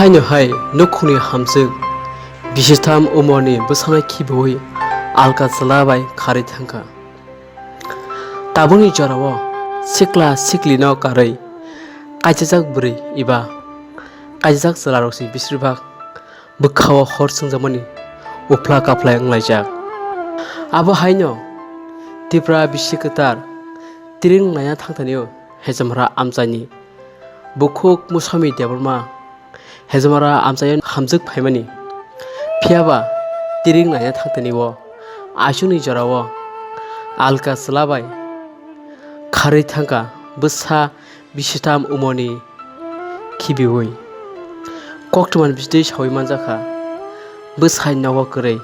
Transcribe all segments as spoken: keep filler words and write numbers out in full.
Haino hai nukhungni hamjwk bisitham umorni bwsano khibiui alka chwla bai kharwi thangkha. Tabukni jorao sikla siklino karwi kaisajak bwrwi eba kaisajak chwlarokse besirbak bwkhao hor chwngjakmani uphla kaphlai wnglaijak. Abo haino Tripura bisi kwtal tiring naina thangtanio Hejamara amchaini bukhuk Musami Debbarma Hejamara amchaio hamjwk phaimani. Phiyaba tiring naina thangtanio aisukni jorao alka chwla bai kharwi thangkha bwsa bisitham umorni khibiui. Koktwmani bisitwi saui manjakha, bwsai nogo kwrwi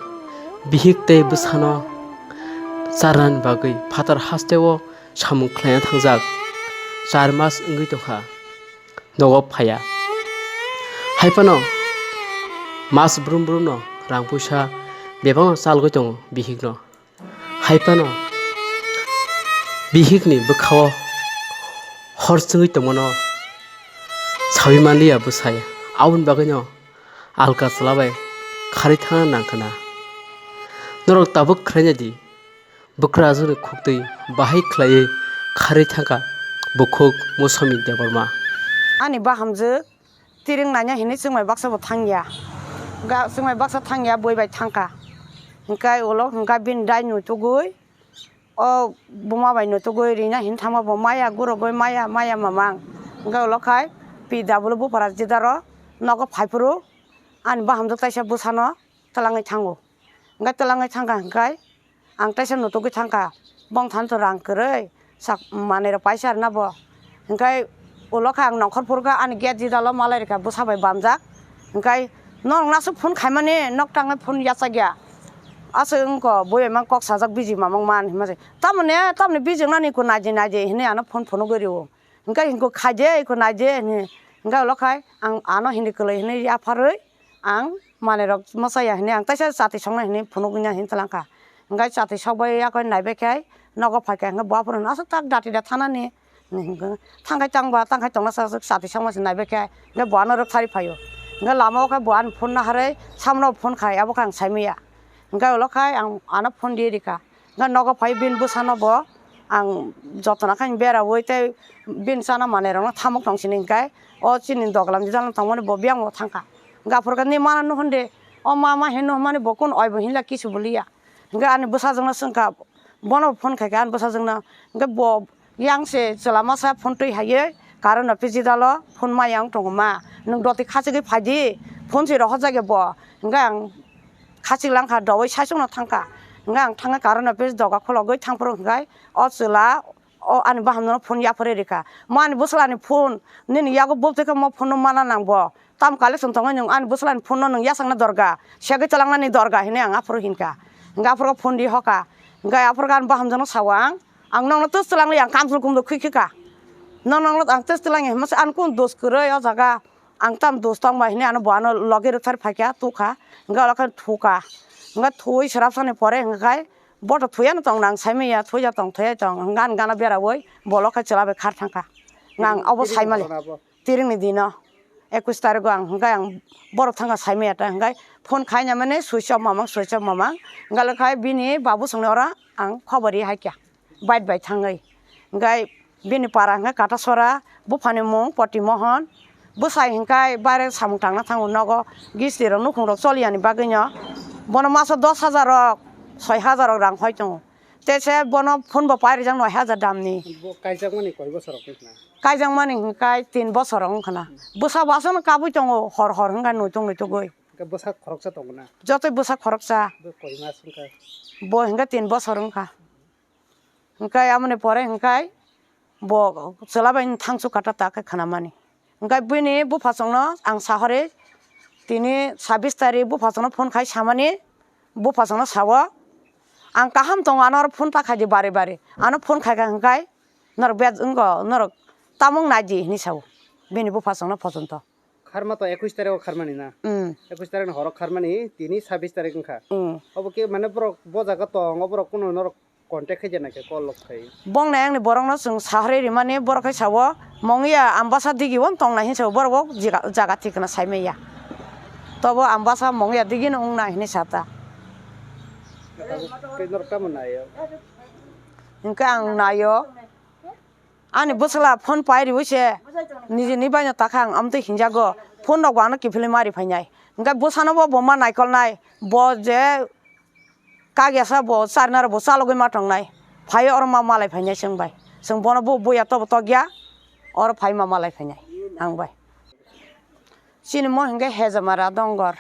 bihik tei bwsano charnani bagwi phatar hasteo samung khlaina thangjak. Char mas wngwi tongkha, nogo phaiya. Haiphano mas brum brumno rang puisa bebakno chalgwi tongo bihikno. Haiphano bihikni bwkhao hor chwngwi tongmano saui manliya bwsai, aboni bagwino alka chwla bai kharwi thangna nangkhwna. Norok tabuk khlaina di, bwkrajwkni khuktwi bahai khlaiwi kharwi thangkha bukhuk Musami Debbarma. Ani bahamjwk tiring naina hinwi chwngbai baksa bo thangya. Ga-, chwngbai baksa thangya, bui bai thangkha. Hwnkhe ulo hwnkha bini dai nutugwi, o buma bai nutugwi rina hin thangma bo maya gurogwi maya, maya mamang. Hwnkhe ulo khai P W buphara jidaro nogo phaiphuru ani bahamjwk taisa bwsano twlangwi thango. Hwnkhe twlangwi thangkha hwnkhe ang teisa nutugwi thangkha, bongthano to rang kwrwi sak manwirok paisa rwna bo. Hwnkhe ulo khe ang nongkhor phurkha, ani gate jidalo malai rwkha bwsa bai bamjak. Hwnkhe norokno aswk phone khaimani nok tangwi phone yachakya. Aswk wngkha bui bai mang kok sajak biji mamang man hinma se. Tamoni, tamoni biji wngnani kok naidi naidi hinwi ano phone phunugwi rwo. Hwnkhe hinwi khaidi, iko naidi hinwi. Hwnkhe ulo khai ang ano hindi kwlwi hinwi yapharwi ang manwirok mwchaya hinwi ang teisa chati songna hinwi phunukna hinwi twlangkha. Hwnkhe chati sokbai yakhe naibaikhe nogo phaikha hwnkhe bo aphuru hwnkhe aswk tak dati da thanani hinwi hwnkhe thangkhai tangba tangkhai tongna sa chati songma se naibaikhe hwnkhe bo ano rwktharwi phaio. Hwnkhe lamao khe bo ani phone naharwi samno phone khai abo khe ang saimanya. Hwnkhe ulo khai ang ano phone di rikha. Hwnkhe nogo phai bini bwsano bo ang jotona khe beraui tei bini chana manwirokno thamuk tong sini hwnkhe o chini doglam jidalno tongmani bo biyang bo thangkha. Hwnkhe aphuru khe nini mano nuhun de, o ma ma hinwi nuhumani bo kunu oi bo hinla kisu bo liya. Hwnkhe ani bwsajwkno swngkha, bono phone khaikha ani bwsajwkno, hwnkhe bo yang se chwla masa phone twi haiwi current office jidalo phone maya wng tongo ma, nwng doti khachigwi phaidi, phone se rohorjakya bo, hwnkhe ang khachik langkha, doui saichungno thangkha. Hwnkhe ang thangkhe current office doga khologwi thangphuru hwnkhe o chwla o ani bahamno phone yapharwi rikha. Mo ani bwswlani phone, nini yago bubtwi khe mo phone no mana nang bo. Tam collection tongwi nwng ani bwswlani phone no nwng yachakna dorga, segwi twlangnani dorga hinwi ang aphuru hinkha. Hwnkhe aphuru phone di hoka. Hwnkhe aphuru ani bahamjakno sao ang, ang nokno twis twlangli ang kamchwlwi kumdo khwi khika. Nok nokno ang twis twlangya hinmasa ani kunu dos kwrwi o jaga. Ang tam dos tong bai hinwi ano bo ano logi rwktharwi phaikha, tukha, hwnkhe olo khe thuka. Hwnkhe thuwi swrapsani pore hwnkhe khai bo to thuyano tong nang saimanya, thuya tong, thuya tong, hwnkhe ani gana beraui bo olo khe chwla bai khar thangkha. Hwnkhe ang obo saimali. Tiringni dino, ekush tarigo ang, hwnkhe ang borok thangkha saimanya ta, hwnkhe phone khaina mani switch off mamang, switch off mamang, hwnkhe olo khai bini babu songni oro ang khobor ri haikha. Bike bai thangwi. Hwnkhe bini para hwnkhe Katasora, buphani mung Poti Mohon, bwsai hwnkhe baire samung tangna thango nogo, gisti rok nukhung rok choliyani bagwino. Bono maso dos hajar rok, soi hajar rok rang hoi tongo. Tei se bono phone bo pairijak noi hajar damni. Bo kaijakmani koi bosor rok wngkha na? Kaijakmani hwnkhe tin bosor rok wngkha na. Bwsa bo aswkno kabui tongo hor hor hwnkhe nuituk nuitugwi. Hwnkhe bwsa khoroksa tongo na? Jotoi bwsa khoroksa. Bo koi mas wngkha? Bo hwnkhe tin bosor wngkha. Hwnkhe aboni pore hwnkhe bo chwla bai thangsu kata ta khe khwnamani. Hwnkhe bini buphasongno ang sahorwi tini sabis tarik buphasongno phone khai samani, buphasongno sao, "Ang kaham tongo, ano oro phone ta khaidi bari bari." Ano phone khaikha hwnkhe, "Norok bej wngkho, norok tamung naidi," hinwi sao bini buphasongno pochonto. Kharma to ekush tarikh o kharmani na? Mm. Ekush tarikh ni horo kharmani, tini sabis tarikh wngkha. Mm. Obo khe mane borok bo jaga tong, o borok kunu norok contact khai jana khe call rok khai. Bong nai angni borok no chwng sahorwi rimani, borok khai sao, "Mongya Ambasa digi o tong nai," hinwi sao, borok bo jaga, jaga thik khna sai manya. Tobo ang bwsa mung ya digini wng nai hinwi sa ta. Tei norok tamo nai o? Hwnkhe ang nai o. Ani bwsla phone pai riui se nijini baino takha ang amtwi hinjago. Phone rok bo ano kiphilwi mari phainai. Hwnkhe bwsano bo bo ma naikolnai. Bo je kak yasa bo charnaro bo chalogwi ma tongnai. Phai oro ma malai phainai chwng bai. Chwng bono bo buya tobo tokya. Oro phai ma malai phainai ang bai. Chini mo hwnkhe Hejamara Dongor,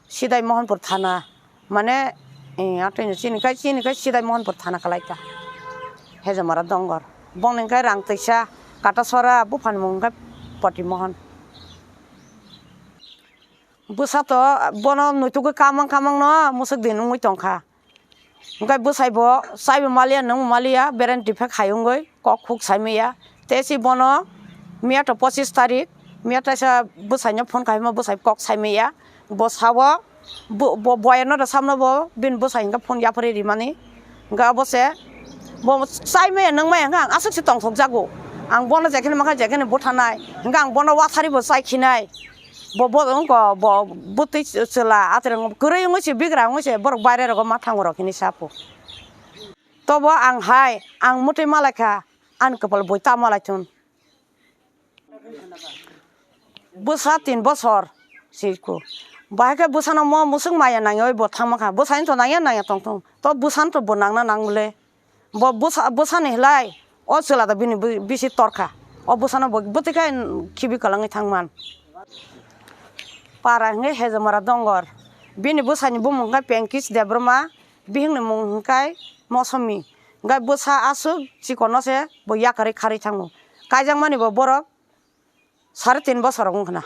Sidai Mohonpur thana, mane, eh, atwino chini kai, chini kai Sidai Mohonpur thana kwlai ta. Hejamara Dongor. Bongni hwnkhe rang twisa, Katasora, buphani mung hwnkhe Poti Mohon. Bwsa to bono nuitugwi kamang kamang no musuk din wngwi tongkha. Hwnkhe bwsai bo chaibo maliya, nwngbo maliya, bereng defect hai wngwi kok khuk saimaya. Tei si bono miya to pochis tarik, miya taisa bwsaino phone khaima bwsai kok saimaya. Bo sao bo, bo boyano da samno bo bini bwsai hwnkhe phone yapharwi rimani. Hwnkhe abo se bo chaimaya, nwngmaya hwnkhe ang aswk se tongthok jago. Ang bono jekheno mankha jekheno buthanai. Hwnkhe ang bono wathari bo chaikhinai. Bo, bo wngkha, bo bwtwi chwla, atrwng kwrwi wngwi se, bigra wngwi se, borok baire rogo ma thango rok hinwi sapo. Tobo ang hai, ang mwtwi malaikha, ani kwpal bui ta malaithun. Bwsa tin bosor siko. Bahai khe bwsano mo musuk maya nangyawi bo thangma kha. Bwsani to nangya nangya tongthung. To bwsano to bo nangna nang le. Bo bwsa, bwsani hwlai o chwla da bini bi-, bisi torkha. O bwsano bo bwtwi khe khibi kwlangwi thangman. Para hwnkhe Hejamara Dongor. Bini bwsani bumung hwnkhe Penkis Debbarma, bihikni mung hwnkhe Mosomi. Hwnkhe bwsa aswk chikonno se bo yakarwi kharwi thango. Kaijakmani bo borok sare tin bosor wng khna.